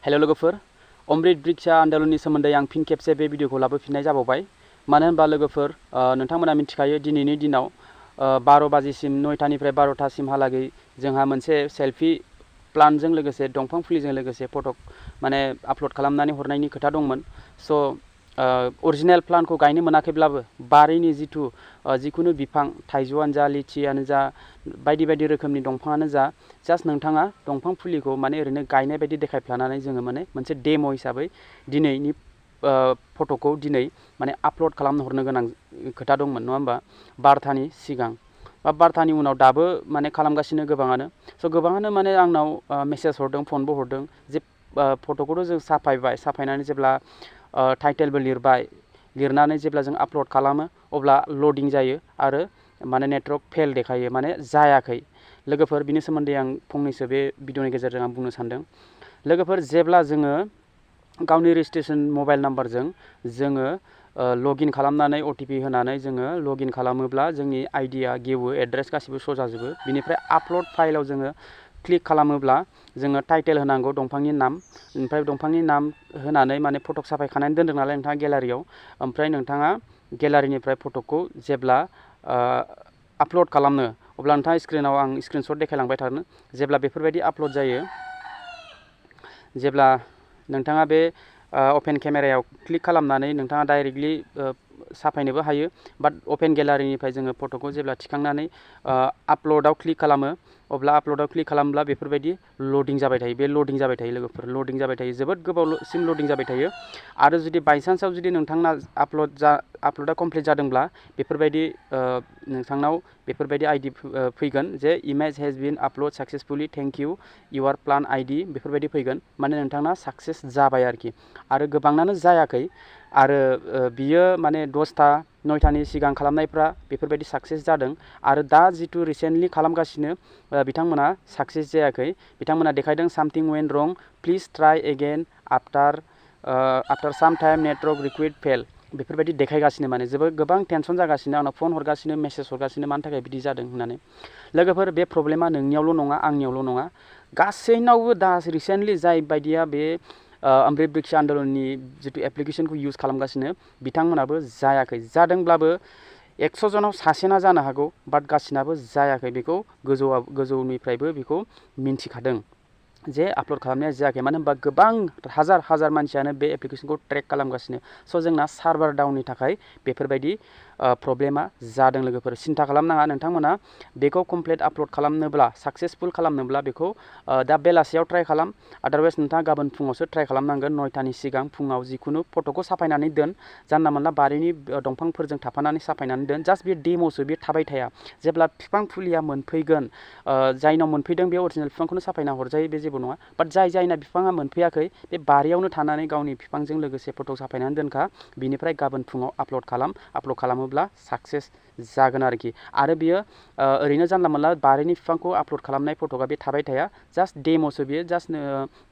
hello लोगोफोर अमृत ब्रिक्ष्या आन्दोलननि सोमोन्दै आं फिन खेबसे बे भिडिअखौ लाबोफिननाय जाबावबाय मानो होनबा लोगोफोर नोंथांमोना मिथिखायो दिनैनि दिनाव 12 बाजिसिम 9टानिफ्राय 12टासिमहालागै जोंहा मोनसे सेल्फि प्लान्टजों लोगोसे दंफां फुलिजों लोगोसे फट' माने आपल'ड खालामनानै हरनायनि खोथा दंमोन स' अरिजिनेल प्लान्टखौ गायनो मोनाखैब्लाबो बारिनि जिखुनु बिफां थाइजौआनो जा लिचियानो जा बायदि बायदि रोखोमनि दंफाङानो जा जास्ट नोंथाङा दंफां फुलिखौ माने ओरैनो गायनाय बायदि देखायफ्लानानै जोङो माने मोनसे डेम' हिसाबै दिनैनि फट'खौ दिनै माने आपल'ड खालामनो हरनो गोनां खोथा दंमोन नङा होमबा 12टानि सिगां बा 12टानि उनाव दाबो माने खालामगासिनो गोबाङानो स' गोबाङानो माने आंनाव मेसेज हरदों फनबो हरदों जे फट'खौथ' जों साफायनानै जेब्ला टाइटेलबो लिरनानै जेब्ला जों आपल'ड खालामो अब्ला ल'डिं जायो आरो माने नेटवर्क फेल देखायो माने जायाखै लोगोफोर बिनि सोमोन्दै आं फंनैसो बे भिडिअनि गेजेरजों आं बुंनो सानदों लोगोफोर जेब्ला जोङो गावनि रेजिस्ट्रेशन मबाइल नाम्बारजों जोङो लगिन खालामनानै OTP होनानै जोङो लगिन खालामोब्ला जोंनि आइडिया गेवो एड्रेस गासिबो श' जाजोबो बिनिफ्राय आपल'ड फाइलाव जोङो क्लिक खालामोब्ला जोङो टाइटेल होनांगौ दंफांनि नाम ओमफ्राय दंफांनि नाम होनानै माने फट' साफायखानानै दोनदों नालाय नोंथाङा गेलारियाव ओमफ्राय नोंथाङा गेलारिनिफ्राय फट'खौ जेब्ला आपल'ड खालामनो अब्ला नोंथाङा स्क्रिनाव आं स्क्रिनशट देखायलांबाय थानो जेब्ला बेफोरबायदि आपल'ड जायो जेब्ला नोंथाङा बे अपेन केमेरायाव क्लिक खालामनानै नोंथाङा डाइरेक्टलि साफायनोबो हायो बाट अपेन गेलारिनिफ्राय जोङो फट'खौ जेब्ला थिखांनानै आपल'डआव क्लिक खालामो अब्ला आपल'डआव क्लिक खालामब्ला बेफोरबायदि ल'डिं जाबाय थायो बे ल'डिं जाबाय थायो लोगोफोर ल'डिं जाबाय थायो जोबोद गोबावसिम ल'डिं जाबाय थायो आरो जुदि बायसान्सआव जुदि नोंथांना आपल'डआ कमप्लिट जादोंब्ला बेफोरबायदि नोंथांनाव बेफोरबायदि आइडि फैगोन the image has been uploaded successfully thank you your plan ID बेफोरबायदि फैगोन माने नोंथांना साक्सेस जाबाय आरोखि आरो गोबांनानो जायाखै आरो बियो माने 10टा 9टानि सिगां खालामनायफ्रा बेफोरबायदि साक्सेस जादों आरो दा जितु रिसेन्टलि खालामगासिनो बिथांमोना साक्सेस जायाखै बिथांमोना देखायदों सामथिं वेन्ट रं प्लिज ट्राई एगेन आफ्टार साम टाइम नेटवर्क रिक्वेस्ट फेल बेफोरबायदि देखायगासिनो माने गोबां टेनसन जागासिनो आंनाव फन हरगासिनो मेसेज हरगासिनो मानि थाखाय बिदि जादों होननानै लोगोफोर बे प्रब्लेमा नोंनियावल' नङा आंनियावल' नङा गासैनावबो दा रिसेन्टलि जाय बायदिया बे अमृत ब्रिक्ष्या आन्दोलननि जितु एप्लिकेशनखौ इउज खालामगासिनो बिथांमोनाबो जायाखै जादोंब्लाबो 100 जनाव सासेना जानो हागौ बाट गासिनाबो जायाखै बेखौ गोजौनिफ्रायबो बेखौ मिन्थिखादों जे आपल'ड खालामनाया जायाखै मानो होनबा गोबां हाजार मानसियानो बे एप्लिकेशनखौ ट्रेक खालामगासिनो स' जोंना सार्भार डाउननि थाखाय बेफोरबायदि प्रब्लेमा जादों लोगोफोर सिन्था खालामनाङा नोंथांमोना बेखौ कमप्लिट आपल'ड खालामनोब्ला साक्सेसफुल खालामनोब्ला बेखौ दा बेलासियाव ट्राइ खालाम आदारवाइज नोंथाङा गाबोन फुङावसो ट्राइ खालामनांगोन 9टानि सिगां फुङाव जिखुनु फट'खौ साफायनानै दोन जानला मोनला बारिनि दंफांफोरजों थाफानानै साफायनानै दोन जास्ट बे डेम'सो बे थाबाय थाया जेब्ला बिफां फुलिया मोनफैगोन जायनाव मोनफैदों बे अरिजिनेल बिफांखौनो साफायना हरजायो बे जेबो नङा बाट जायना बिफाङा मोनफैयाखै बे बारियावनो थानानै गावनि बिफांजों लोगोसे फट' साफायनानै दोनखा बिनिफ्राय गाबोन फुङाव आपल'ड खालामोब्ला साक्सेस जागोन आरोखि आरो बियो ओरैनो जानला मोनला बारिनि बिफांखौ आपल'ड खालामनाय फट'आ बे थाबाय थाया जास्ट डेम'सो बियो जास्ट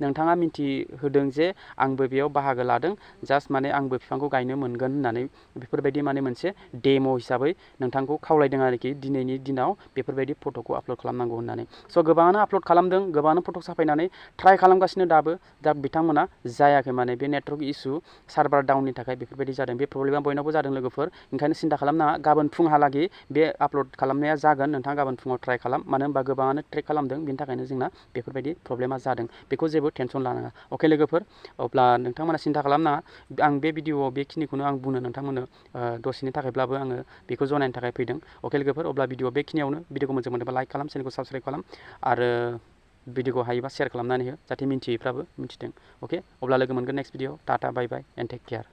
नोंथाङा मिन्थिहोदों जे आंबो बेयाव बाहागो लादों जास्ट माने आंबो बिफांखौ गायनो मोनगोन होननानै बेफोरबायदि माने मोनसे डेम' हिसाबै नोंथांखौ खावलायदों आरोखि दिनैनि दिनाव बेफोरबायदि फट'खौ आपल'ड खालामनांगौ होननानै स' गोबाङानो आपल'ड खालामदों गोबाङानो फट' साफायनानै ट्राइ खालामगासिनो दाबो दा बिथांमोना जायाखै माने बे नेटवर्क इसु सार्भार डाउननि थाखाय बेफोरबायदि जादों बे प्रब्लेमा बयनावबो जादों लोगोफोर ओंखायनो सिन्था खालामनाङा गाबोन फुंहालागै बे आपल'ड खालामनाया जागोन नोंथाङा गाबोन फुङाव ट्राइ खालाम मानो होनबा गोबाङानो ट्रेक खालामदों बिनि थाखायनो जोंना बेफोरबायदि प्रब्लेमा जादों बेखौ जेबो टेनसन लानाङा अके लोगोफोर अब्ला नोंथांमोना सिन्था खालामनाङा आं बे भिडिअआव बेखिनिखौनो आं बुंनो नोंथांमोननो दसेनि थाखायब्लाबो आङो बेखौ जनायनो थाखाय फैदों अके लोगोफोर अब्ला भिडिअ बेखिनियावनो भिडिअखौ मोजां मोनोबा लाइक खालाम चेनेलखौ साबस्क्राइब खालाम आरो भिडिअखौ हायोबा शेयार खालामनानै हो जाहाथे मिन्थियैफ्राबो मिन्थिथों अके अब्ला लोगो मोनगोन next video tata bye bye and take care